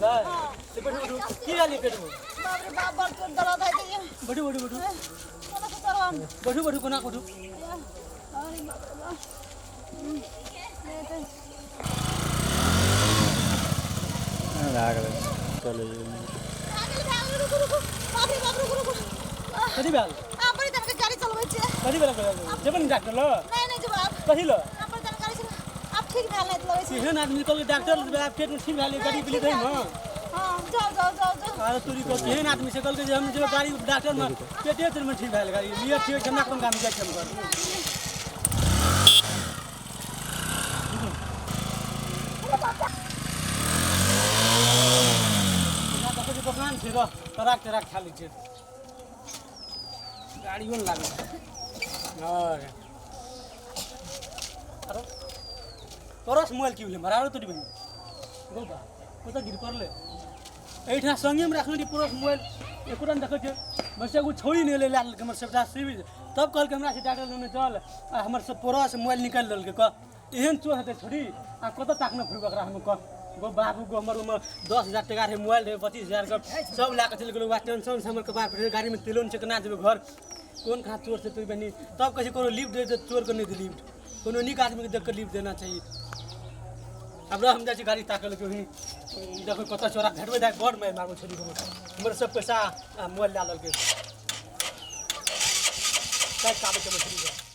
भेलै? तऽ बैठू बैठू, की भेल पेटमे? बाप रे बाप, बड़ पेट दर्द है दैया। बैठू बैठू बैठू। कोना से चढ़ब? बैठू बैठू, कोना बैठू। अरे बाप रे बाप। भए गेलै, चलू। रुकू रुकू, बाप रे बाप, रुकू रुकू। कथी भेल? आप बड़ी तरह के गाड़ी चलबै छियै। कथी भेल? जेबै ने डॉक्टर लग? नहि नहि जेबै आब। कथी लग? आप बड़ी तरह गाड़ी चला, आब ठीक भेल नहि लगै छै। एहन आदमी कहलकै डॉक्टर लग जेबै, आब पेटमे ठीक भेल, गाड़ी बिली रहै ने। हँ, जाउ जाउ जाउ जाउ। अरे तोरी को, केहन आदमी छै, कहलकै जे हम जेबै गाड़ी डॉक्टर मे, पेटे तेल मे ठीक भेल गाड़ी लिअ, ठीक छै, हमरा कोन काम, जाइ छै हम घर। देखै छै दोकान छै रह, तराक तराक खा लै छै, गाड़ियो ने लागै छै। अरे तोरस मोबाइल की भेलै मरारो तोरी बहिन? गौ बा, कतऽ गिर पड़लै? एहिठाम सङ्गेमे राखने रही पड़ोस मोबाइल, एको नहि देखै छै। बस एगो छौड़ी नहि एलै, लए लेलकै हमर सबटा सिविल। तब कहलकै हमरा से डॉक्टर लेने चल, आ हमर सब पड़ोस मोबाइल निकालि लेलकै। कह, एहन चोर हेतै छौड़ी, आ कतऽ ताकने फिरबै एकरा हम? कह गो बाबू गो, हमर ओहिमे 10,000 टाका रहै, मोबाइल रहै 25,000के, सब लए कऽ चलि गेलहुँ। वएह टेंशन से हमर कपार पर, गाड़ीमे तेलो नहि छै, केना जेबै घर? कोन कहाँ चोर छै तोरी बहिनी? तब कहै छै कोनो लिफ्ट दै तऽ चोरके नहि दे लिफ्ट, कोनो नीक आदमीके देख कऽ लिफ्ट देना चाही। आब रह, हम जाइ छी गाड़ी ताकऽ लए। कहीं देखो कतऽ चोरा भेटबै, देख बड़ मारि मारबै छोड़ी। हमर सब पैसा आ मोबाइल लए लेलकै। ताकि कऽ आबै छै मछली।